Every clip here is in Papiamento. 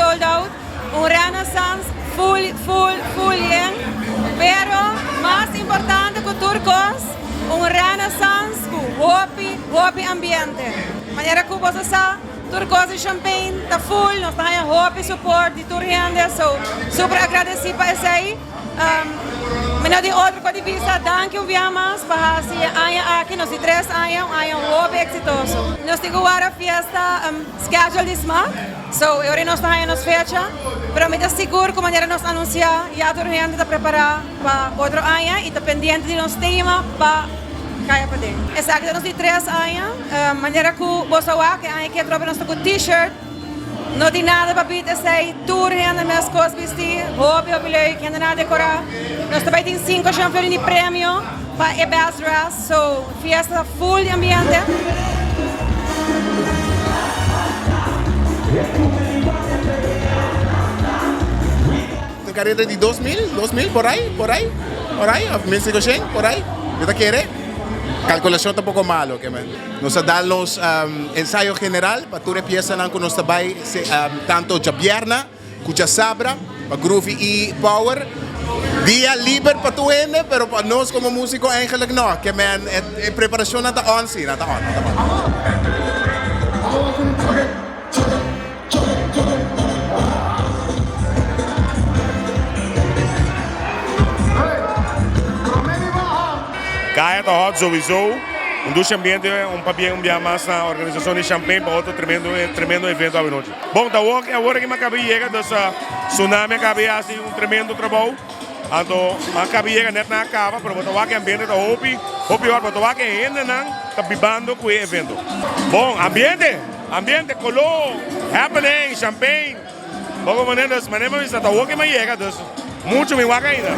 sold out, un renaissance full full full yen, pero mas importante ku tur kos, un renaissance ku hopi hopi ambiente. Manera ku boso sa, tur kos di champagne ta full, nos ta haña hopi support di tur hende, so super agradeci pa esei. Mi no tin otro ku di bisa danki un bia mas pa hasi e aña aki, nos di tres aña, un aña hopi eksitoso. Nos tin ku wara fiesta schedule di smak, so e ora nos ta haña nos fecha, pero mi ta sigur ku manera nos anunsiá ya tur hende ta prepará pa otro aña i ta pendiente di nos tema pa kaya paden. Esaki ta nos di tres aña, manera ku boso a wak e aña aki atrobe nos ta ku t-shirt. No tin nada pa bit esey, tur hende meskos bisti, hopi hopi leuk, hendenan a dekora. Nos ta bay tin cinco shanflorin di premio pa e best dress, so fiesta ta full di ambiente. Ta careda di 2000, 2000 por ahí, por ahí, por ahí, of 1500 por ahí, mi ta kere. Calculacion ta poco malo, ke men. Nos a dal nos ensayo general pa tur e piesanan ku nos ta bai tanto djabierna ku djasabra pa Groovy i Power. Dia liber pa tur hende pero pa nos komo musiko eigenlik no. Ke men e preparashonnan ta on si, nan ta on, nan ta on. Kaya ta hot sowieso. Un dushi ambiente, un pabien un bia mas na organisacion di Champagne pa otro tremendo tremendo evento awenochi. Bon ta awor awor aki mi a caba di yega dus Tsunami a caba di haci un tremendo trabou anto mi a caba di yega net nan a caba pero bo ta wak e ambiente ta hopi hopi hot bo ta wak e hendenan ta bibando cu e evento. Bon ambiente! Ambiente, color, happening, champagne. Poco manera dus manera mi bisa ta awor ki mi a yega dus mucho mi wak ainda.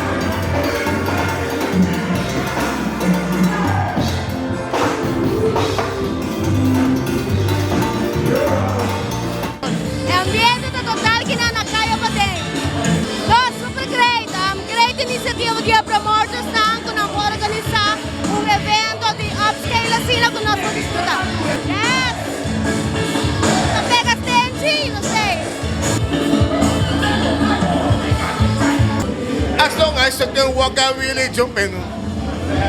E ambiente ta total kinan na Kaya Paden. No, super great. Great iniciativa di e promotorsnan cu nan por organisa un evento di upscale asina cu nos por disfruta. Yes! Ta pega stenchi, no sei. As long as you can walk and really jumping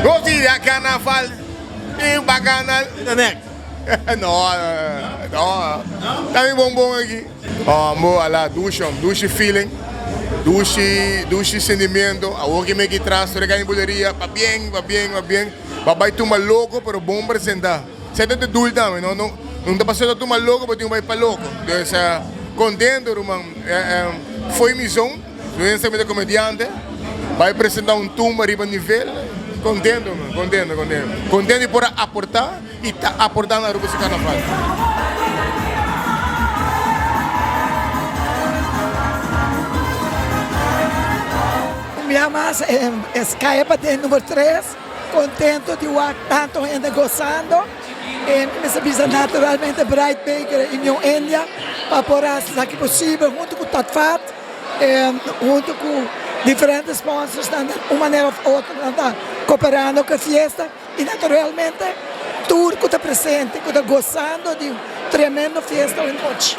Go see that carnaval in bacanal No, no, ta mi bonbon aki. Oh ambo ala dushi hom, dushi feeling, dushi dushi sentimiento. Awor ki mi aki tras tur e kami buleria, pabien, pabien, pabien. Ba bai tumba loko pero bon presenta. Seta te dul tambe, no no no ta pasó ta tumba loko pero tin ku bai pa loko. Dus kontento ruman, fo'i mi zon, mi ta komediante, bai presenta un tumba riba nivel, kontento man, kontento, kontento. Kontento di por a aporta y ta aporta na Aruba su carnaval. Un bia mas es Kaya Paden number tres contento di wak tanto hende gozando y mi mester bisa naturalmente Bright Baker y New India pa por haci esaki posibel hunto cu Tatvat hunto cu diferente sponsors nan di un manera of otro nan ta cooperando cu e fiesta. Y naturalmente tur cu ta presente cu ta gozando di un tremendo fiesta awe nochi.